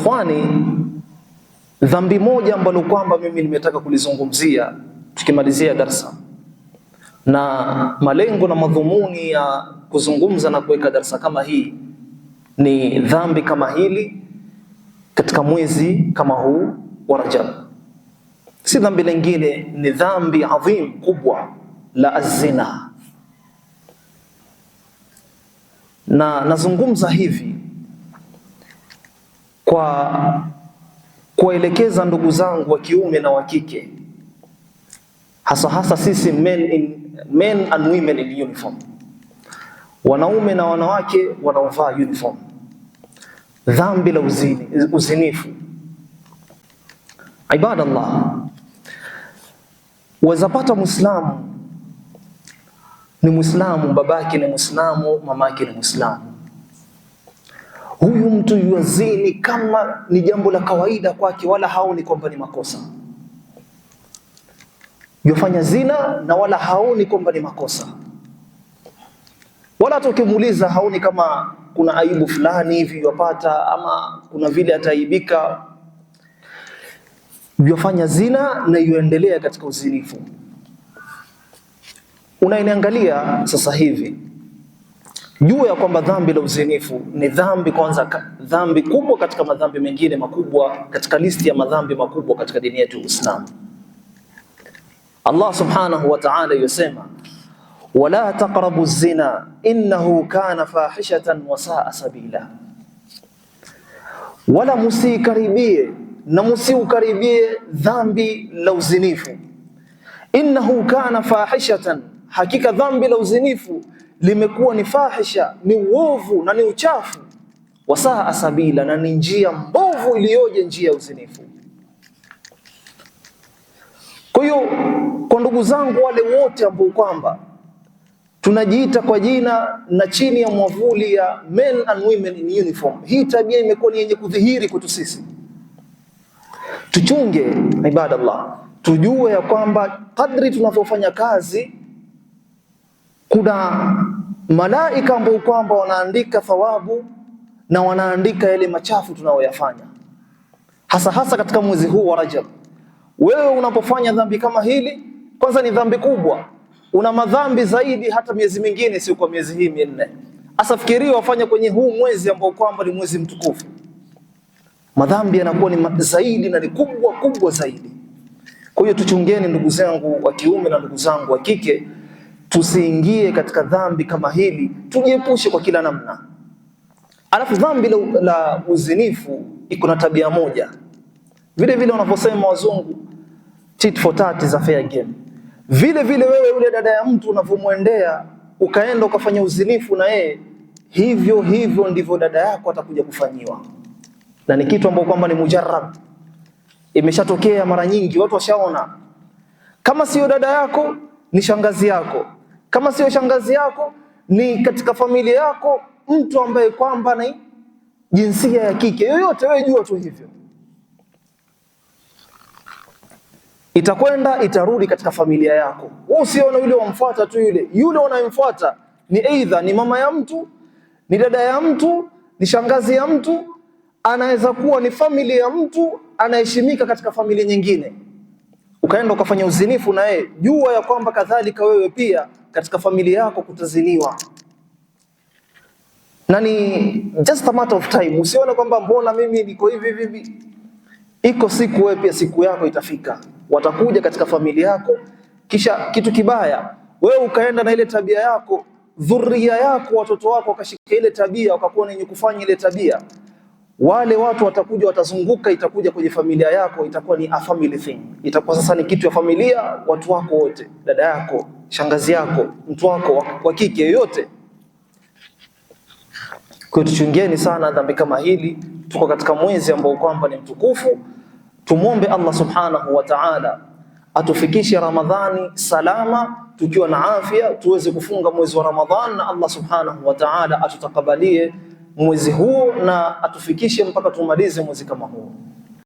Ikhwani, dhambi moja ambalo kwamba mimi nimetaka kulizungumzia tukimalizia darsa, na malengo na madhumuni ya kuzungumza na kuweka darsa kama hii ni dhambi kama hili katika mwezi kama huu wa Rajab, si dhambi lingine, ni dhambi adhim kubwa la azina. Na nazungumza hivi kwa kuwaelekeza ndugu zangu wa kiume na wa kike, hasa hasa sisi men and women in uniform, wanaume na wanawake wanaovaa uniform, dhambi la uzinifu. Ibadallah, wazapata Muislamu ni Muislamu, babake ni Muislamu, mamake ni Muislamu. Huyu mtu yuazini kama ni jambo la kawaida kwake, wala haoni kwamba ni makosa. Yufanya zina na wala haoni kwamba ni makosa, wala hata ukimuuliza haoni kama kuna aibu fulani hivi yupata ama kuna vile ataaibika. Yufanya zina na yuendelea katika uzinifu. Unainiangalia sasa hivi, jua ya kwamba dhambi la uzinifu ni dhambi kwanza, dhambi kubwa katika madhambi mengine makubwa katika listi ya madhambi makubwa katika dini yetu Uislamu. Allah subhanahu wa ta'ala yusema, wala taqrabu zina innahu kana fahishatan wa saa sabila, wala musikaribie na musiukaribie dhambi la uzinifu. Innahu kana fahishatan, hakika dhambi la uzinifu limekuwa ni fahisha, ni uovu na ni uchafu. Wasaa sabila, na ni njia mbovu iliyoje njia ya uzinifu. Kwa hiyo kwa ndugu zangu wale wote ambao kwamba tunajiita kwa jina na chini ya mwavuli ya men and women in uniform, hii tabia imekuwa ni yenye kudhihiri kwetu sisi. Tuchunge ibadallah, tujue ya kwamba kadri tunavyofanya kazi kuna malaika ambao kwamba wanaandika thawabu na wanaandika yale machafu tunayoyafanya, hasa hasa katika mwezi huu wa Rajab. Wewe unapofanya dhambi kama hili, kwanza ni dhambi kubwa, una madhambi zaidi hata miezi mingine, sio kwa miezi hii minne. Asa fikiria wafanye kwenye huu mwezi ambao kwamba ni mwezi mtukufu, madhambi yanakuwa ni zaidi na ni kubwa kubwa zaidi. Kwa hiyo tuchungeni, ndugu zangu wa kiume na ndugu zangu wa kike, tusiingie katika dhambi kama hili, tujiepushe kwa kila namna. Alafu dhambi la uzinifu iko na tabia moja vile vile, wanavyosema wazungu tit for tat is a fair game. Vile vile wewe yule dada ya mtu unavyomwendea ukaenda ukafanya uzinifu na yeye, hivyo hivyo ndivyo dada yako atakuja kufanyiwa, na ni kitu ambacho kwamba ni mujarrab, imeshatokea mara nyingi, watu washaona. Kama sio dada yako ni shangazi yako, kama sio shangazi yako ni katika familia yako, mtu ambaye kwamba ni jinsia ya kike yoyote, wewe jua tu hivyo, itakwenda itarudi katika familia yako. Wewe usione yule wamfuata tu, yule yule unayemfuata ni aidha ni mama ya mtu, ni dada ya mtu, ni shangazi ya mtu, anaweza kuwa ni familia ya mtu anaheshimika katika familia nyingine, ukaenda ukafanya uzinifu na yeye, jua ya kwamba kadhalika wewe pia katika familia yako kutaziniwa, na ni just a matter of time. Usione kwamba mbona mimi niko hivi hivi. Iko siku wewe pia siku yako itafika, watakuja katika familia yako, kisha kitu kibaya wewe ukaenda na ile tabia yako, dhuria yako, watoto wako wakashika ile tabia, wakakuwa wenye kufanya ile tabia, wale watu watakuja, watazunguka, itakuja kwenye familia yako, itakuwa ni a family thing, itakuwa sasa ni kitu ya familia, watu wako wote, dada yako, shangazi yako, mtu wako wa kike yoyote. Kwa hiyo tuchungeni sana dhambi kama hili. Tuko katika mwezi ambao kwamba ni mtukufu. Tumwombe Allah subhanahu wa ta'ala atufikishe Ramadhani salama tukiwa na afya, tuweze kufunga mwezi wa Ramadhani, na Allah subhanahu wa ta'ala atutakabalie mwezi huo na atufikishe mpaka tumalize mwezi kama huo.